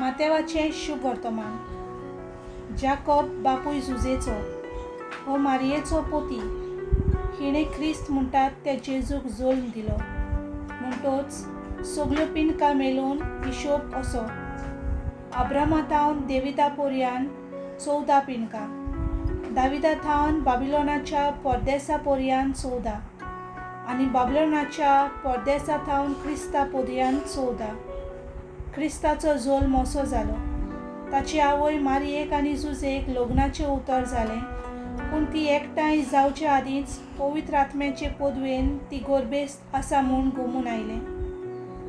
मातेवाचें शुभ वर्तमान. जाकोब बापूय जुजेचो हो मारयेचो पोती, हिणें ख्रिस्त म्हणटात त्या जेजूक जल्म दिलो. म्हणटोच सगल्यो पिनकां मेळून हिशोब असो: अब्रामा थावन देविता पोरयान 14 पिनकां, दाविदा थावन बाबिलोनाच्या परदेसा पोरयान 14 आनी बाबिलोनाच्या परदेसा थावन क्रिस्ता पोरयान 14. क्रिस्ताचो जल्म असो जालो. ताची आवय मारयेक आनी जुजेक लग्नाचें उतर जालें, पूण ती एकठांय जावचे आदींच पवित्र आत्म्याचे पदवेन ती गोरबेस्त आसा म्हूण गोमून आयलें.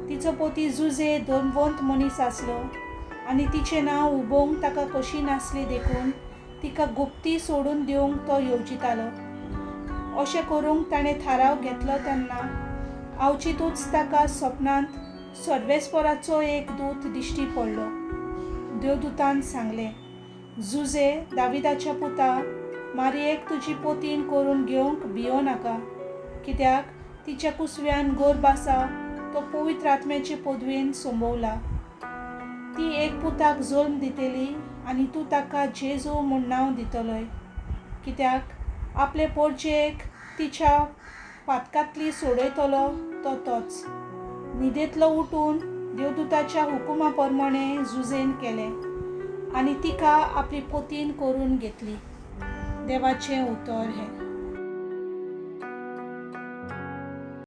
तिचो पोती जुजे धर्मवंत मनीस आसलो आनी तिचें नांव उबोवंक ताका कशी नासली देखून तिका गुप्ती सोडून दिवंक तो येवजितालो. अशें करूंक ताणें थाराव घेतलो तेन्ना आवचितूच ताका सपनांत सर्वेस्पराचो एक दूत दिश्टी पडलो. देवदूतान सांगलें, जुजे दाविदाच्या पुता, मारयेक तुजी पोतीन करून घेवंक भियो नाका, कित्याक तिच्या कुसव्यान गर्भ आसा तो पवित्र आत्म्याचे पदवेन संभवला. ती एक पुताक जल्म दितली आनी तूं ताका जेजू म्हूण नांव दितलोय, कित्याक आपले पोरचेक तिच्या पातकांतली सोडयतलो तो तोच. न्हिदेंतलो उठून देवदूताच्या हुकुमा प्रमाणे जुजेन केलें आनी तिका आपली पोतीन करून घेतली. देवाचें उतर हें.